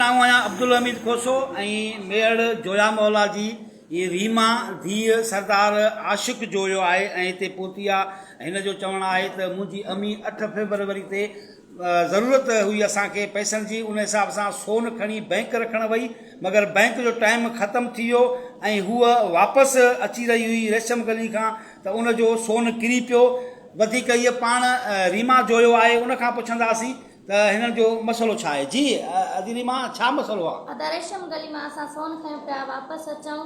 آئون آهيان عبدالحميد کوسو ۽ ميهڙ جويا مولا جي هي ريما ڌيء سردار عاشق جويو آهي ۽ هتي پهتي آ هن جو چوڻ آهي ته منهنجي امي اٺ فيبروري تي ضرورت هئي اسان کي پئسن جي ان حساب سان سون کڻي بئنڪ رکڻ وئي مگر بئنڪ جو ٽائيم ختم ٿي ويو ۽ هوء واپس اچي رهي هئي ريشم گلي کان ته ان جو سون ڪري پيو وڌيڪ هيء پاڻ ريما جويو آهي ان کان پڇنداسين ته هنن جو مسئلو ڇا آهي؟ جي ادي ريما ڇا مسئلو آ؟ ادا ريشم گلي مان اسان سون کنيو پيا واپس اچون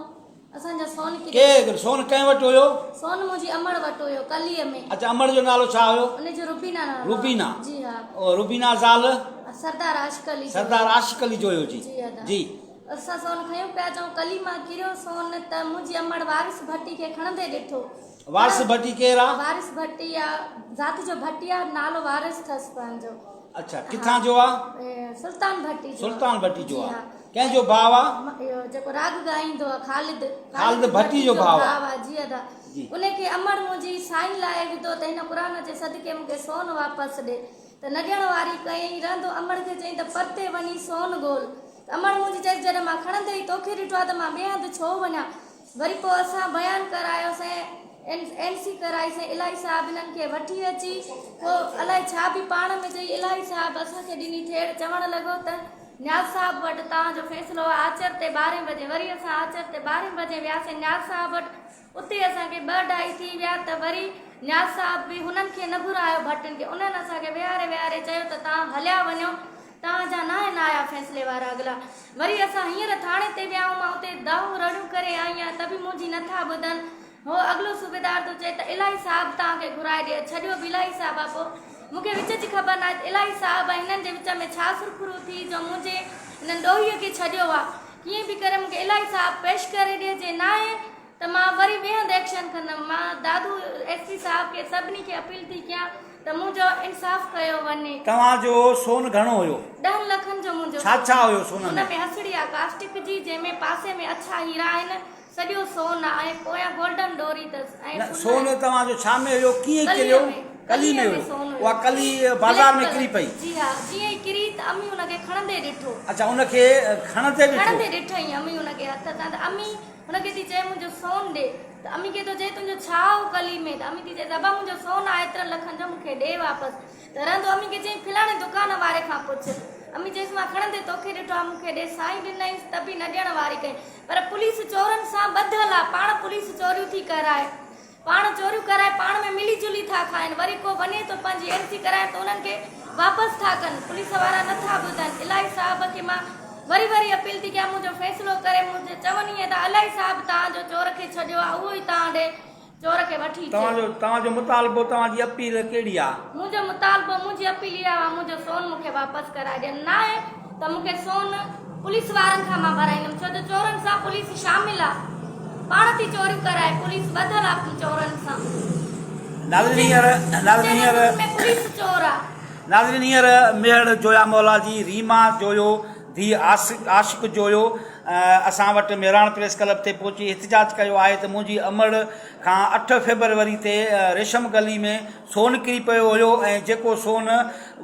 اسان جا سون ڪري ڪي سون ڪنهن وٽ هيو؟ سون منهنجي امڙ وٽ هيو ڪليء ۾. اچا امڙ جو نالو ڇا هيو؟ ان جو روبينا نالو آ. روبينا جي ها. او روبينا زال؟ سردار عاشق علي جو. سردار عاشق علي جويو جي. جي ادا. جي. اسان سون کنيو پيا اچون ڪلي مان ڪريو سون ته منهنجي امڙ وارث ڀٽي کي کڻندي ڏٺو. وارث ڀٽي ڪير آ؟ وارث ڀٽي آ ذات جو ڀٽي آ نالو وارث ٿس پنهنجو. اڇا ڪٿان جو آ؟ سلطان ڀٽي جو. سلطان ڀٽي جو آ. ڪنهن جو ڀاء آ؟ اهو جيڪو راڳ ڳائيندو آ خالد. خالد ڀٽي جو ڀاء آ. جي ادا. ان کي امڙ منهنجي سائين لاء وڌو ته هن قرآن جي صدقي مون کي سون واپس ڏي ته نه ڏيڻ واري ڪيائين رهندو امڙ کي چيائين ته پرتي وڃي سون ڳول ته امڙ منهنجي چيس جڏهن مان کڻندي ئي توکي ڏٺو آ ته مان ٻئي هنڌ ڇو وڃان وري پوء اسان بيان ڪرايوسين، اين سي ڪرائي سين، الاهي صاحب انهن کي وٺي اچي، پوء الائي ڇا به پاڻ ۾ چئي الاهي صاحب اسان کي ڏني ٿيڙ، چوڻ لڳو ته نياز صاحب وٽ توهان جو فيصلو آهي آچر تي ٻارهين بجي، وري اسان آچر تي ٻارهين بجي وياسين نياز صاحب وٽ، اتي اسان کي ٻه اڍائي ٿي ويا ته وري نياز صاحب به هنن کي نه گهرايو ڀٽن کي، انهن اسان کي ويهاري ويهاري چيو ته توهان هليا وڃو، توهان جا ناهن آيا فيصلي وارا اڳلا. وري اسان هينئر ٿاڻي تي ويا آهيون، مان اتي دانهون رڙيون ڪري آئي آهيان ته به منهنجي نه ٿا ٻڌن. هو اڳلو صوبيدار ٿو چئي ته الاهي صاحب توهان کي گهرائي ڏي. ڇڏيو به الاهي صاحب آ پوء مون کي وچ جي خبر ناهي ته الاهي صاحب ۽ هنن جي وچ ۾ ڇا سرخرو ٿي جو منهنجي هنن ڏوهيء کي ڇڏيو آ. ڪيئن به ڪري مون کي الاهي صاحب پيش ڪري ڏي جي ناهي ته مان وري ٻئي هنڌ ايڪشن کڻندم. مان دادو ايس پي صاحب کي سڀني کي اپيل ٿي ڪيان ته منهنجو انصاف ڪيو وڃي. توهان جو سون گهڻو هيو؟ ڏهن لکن جو منهنجو ڇا سون. ڇا هيو سون ۾؟ ان ۾ هسڙي آ ڪاسٽڪ جي جنهن ۾ پاسي ۾ اڇا هيرا آهن، سڄو سون آ ۽ پويان گولڊن ڏوري تس ۽ نه سون سون آهي. توهان جو ڇا ۾ هيو؟ ڪيئن ڪليء ڪريو؟ ۾. ڪلي ڪليء ۾ ۾ هيو. سون هيو. اها ڪلي بازار بليڪ ۾ ڪري ڪلر پئي؟ جي ها جيئن ئي ڪري ته امي ان کي کڻندي ڏٺو. اڇا ان کي کڻندي ڏٺو. کڻندي ڏٺائين امي ان کي هٿ سان ته امي هن کي ٿي چئي منهنجو سون ڏي ته امي کي ٿو چئي تنهنجو ڇا هو ڪلي ۾ ته امي ٿي چئي ته ابا منهنجو سون آهي ايترن لکن جو مون کي ڏي واپس ته رهندو امي کي چيائين فلاڻي دڪان واري کان پڇ امي چيس مان کڻندي توکي ڏٺو آهي مون کي ڏي سائين ڏنائينس ته به نه ڏيڻ واري ڪئي پر پوليس چورن سان ٻڌل آ پاڻ پوليس چوريون ٿي ڪرائي پاڻ چوريون ڪرائي پاڻ ۾ ملي جلي ٿا کائن وري ڪو وڃي ٿو پنهنجي اين سي ڪرائڻ ته انهن کي واپس ٿا ڪن پوليس وارا نه ٿا ٻڌن الاهي صاحب کي مان وري وري اپيل ٿي ڪيان منهنجو فيصلو ڪري منهنجي چون ائين ٿا الاهي صاحب توهان جو چور کي ڇڏيو آهي اهو ئي توهان ڏي چور کي وٺي اچي. توهان جو توهان جو مطالبو توهان جي اپيل ڪهڙي آ؟ منهنجو مطالبو منهنجي اپيل اها آ منهنجو سون مون کي واپس ڪرائي ڏين ناهي ته مون کي سون پوليس وارن کان مان ڀرائيندم ڇو جو چورن سان پوليس شامل آ پاڻ ٿي چوريون ڪرائي پوليس ٻڌل آ چورن سان ناظرين هينئر ناظرين هينئر ۾ پوليس چور آ. ناظرين هينئر ميهڙ جويا مولا جي ريما جويو ڌيء عاشق جويو اسان وٽ مهراڻ پريس ڪلب تي پهچي احتجاج ڪيو آهي ته منهنجي امڙ کان اٺ فيبروري تي ريشم گلي ۾ سون ڪري پيو هيو ۽ جيڪو سون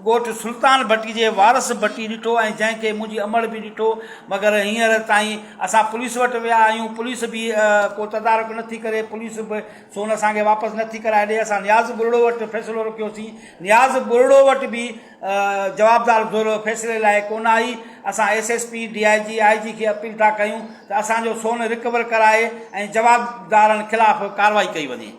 ڳوٺ سلطان ڀٽي جي وارث ڀٽي ڏٺو ۽ جنهن کي منهنجي امڙ به ڏٺو مگر هينئر تائين اسان پوليس وٽ ويا آهيون پوليس به ڪو تدارڪ نه ٿي ڪري پوليس به سون اسان کي واپس نه ٿي ڪرائي ڏي اسان نياز ٻرڙو وٽ فيصلو رکيوسين نياز ٻرڙو وٽ به جوابدار ڌر فيصلي لاء ڪونه آئي اسان S S P D I G I جي کي اپيل ٿا ڪيون ته اسان جو سون رڪور ڪرائي ۽ جوابدارن خلاف ڪارروائي ڪئي وڃي.